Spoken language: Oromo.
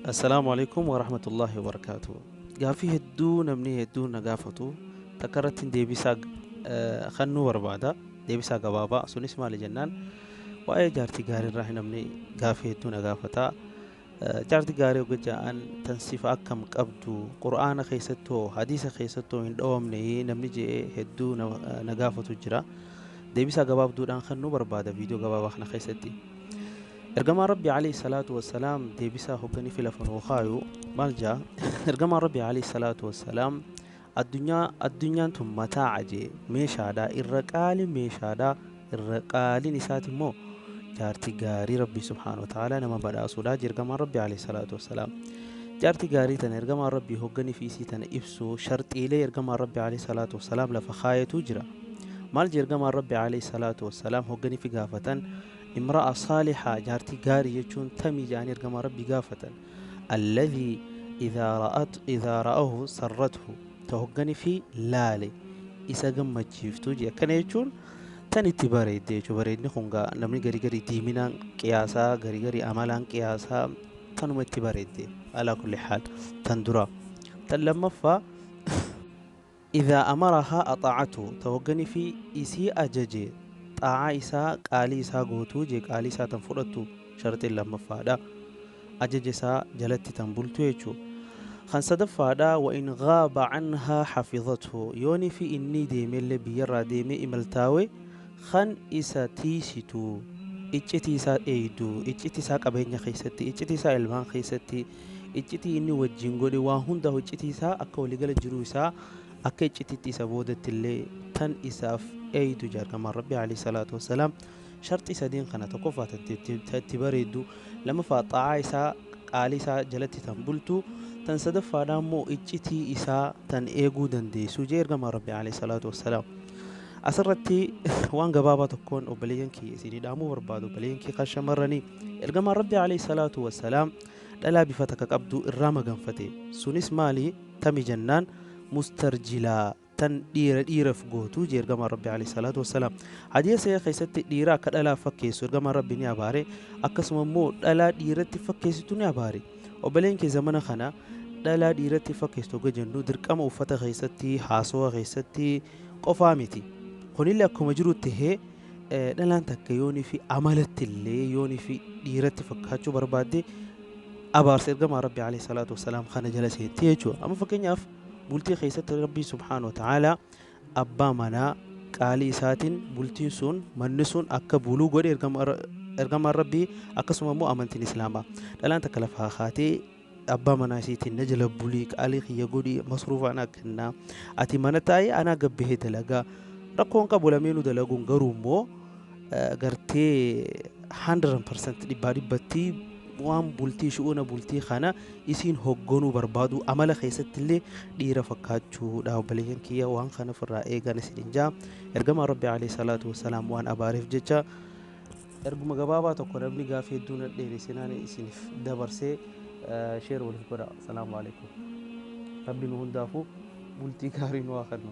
Assalaamu alaikum warahmatullaahi wabarakaatuh. Gaaffii hedduu namni hedduun na gaafatu takka irratti deebisaa kennuu barbaada. Deebisaa gabaabaa sunis maali jennaan, waa'ee jaartii gaariirraa namni gaaffii hedduu na gaafata. Jaartii gaarii hogga ja'an tan sifa akkam qabdu, Qur'aana keessattoo hadiisa keessattoo hin dhowamne namni je'ee hedduu na gaafatu jira. Deebisaa gabaabduudhaan kennuu barbaada viidiyoo gabaabaa kana keessatti. Ergamaan Rabbii alayhi salaatu wassalaam deebisaa hogganii fi lafa nuu kaayu maal jaa? Ergamaan Rabbii alayhi salaatu wassalaam addunyaan tun mataa'a jee, meeshaadha, irra qaali meeshaadha, irra qaaliin isaati immoo jaartii gaarii Rabbii subhaanahu wa ta'aalaa nama badhaasuudha jee ergamaan Rabbii alayhi salaatu wassalaam. Jaartii gaarii tana ergamaan Rabbii hogganii fi isii tana ibsu sharxiilee ergamaan Rabbii alayhi salaatu wassalaam lafa kaayetu jira. Maal jee ergamaan Rabbii alayhi salaatu wassalaam hogganii fi gaafatan? Imra'a saalihaa, jaartii gaarii jechuun tamii jedhanii ergamaa Rabbii gaafatan. Alladhii idhaa ra'ahu sarrathu, ta hoggani fi laale isa gammachiiftu jedhe. Akkana jechuun tan itti bareedde jechuudha. Bareedni kun gaa namni garii garii diiminaan qiyaasaa, garii garii amalaan qiyaasaa, tanuma itti bareedde. Alaa kulli haal tan duraa. Tan lammaffaa, Idhaa amarahaa axaa'athu, ta hoggani fi isii ajaje xaa'aa isaa, qaalii isaa gootuu jee, qaalii isaa tan fudhattu sharxiin lammaffaadha. Ajaja isaa jalatti tan bultu jechu. Kan sadaffaadha, wa in ghaaba canhaa xafidhathu, yooni fi innii deemellee biyyarraa deemee imaltaawe kan isa tiiysitu, iccitii isaa eeydu, iccitii isaa qabeenya keessatti, iccitii isaa ilmaan keessatti, iccitii inni wajjiin godhe waa hundahu iccitii isaa akka waligala jiruu isaa akka iccititti isa boodatti illee tan isaaf eeydu jedha ergamaan Rabbii alayhi salaatu wassalaam. Sharxii sadeen kana, tokkoffaa ta itti bareeddu, lammaffaa xaa'aa isaa qaalii isaa jalatti tan bultu, tan sadaffaadhaa immoo iccitii isaa tan eeguu dandeessu jee ergamaan Rabbii alayhi salaatu wassalaam. Asirratti waan gabaabaa tokkoon obboleeyyan kiyya isinii dhaamuu barbaadu, obboleeyyan kiyya kan shamarranii, ergamaan Rabbii alayhi salaatu wassalaam dhalaa bifa takka qabdu irraa maganfate. Sunis maali, tami jennaan, mustarjilaa, tan dhiira dhiiraf gootu jee ergamaan Rabbi alayhi salaatu wassalaam. Hadiisa sahih keessatti dhiira akka dhalaaf fakkeessu ergamaan Rabbi ni abaare, akkasuma immoo dhalaa dhiiratti fakkeessitu ni abaare. Obboleen kee zamana kana dhalaa dhiiratti fakkeessitu hogga jennu dirqama uffata keessatti, haasawa keessatti qofaa miti. Kunillee akkuma jiru tahee, dhalaan takka yoonii fi amalatti illee yoonii fi dhiiratti fakkaachuu barbaadde abaarsa ergamaa Rabbi alayhi salaatu wassalaam kana jala seenti jechuudha. Amma fakkeenyaaf bultii keessatti Rabbii subhaanahu wa ta'aalaa abbaa manaa qaalii isaatiin bultiin sun, manni sun akka buluu godhe ergamaan Rabbii, akkasuma immoo amantiin Islaamaa. Dhalaan takka lafaa kaatee abbaa manaa isiitiin na jala bulii, qaalii kiyya godhii, masruufa anaa kennaa, ati mana taa'ee anaa gabbahee dalagaa, rakkoon qabu lameenuu dalaguun, garuu immoo gartee 100% dhibbaa dhibbatti waan bultii shu'uuna bultii kana isiin hogganuu barbaadu amala keessatti illee dhiira fakkaachuudha. Obboleeyyan kiyya, waan kana ofirraa eegan isinin jaa, ergamaan Rabbi alayhi salaatu wassalaam waan abaareef jecha. Erguma gabaabaa tokko namni gaafii hedduu na dheeressinaan isiniif dabarsee, share waliif godha. Salaamu alaikum. Rabbi nu hundaafuu bultii gaarii nu haa kennu.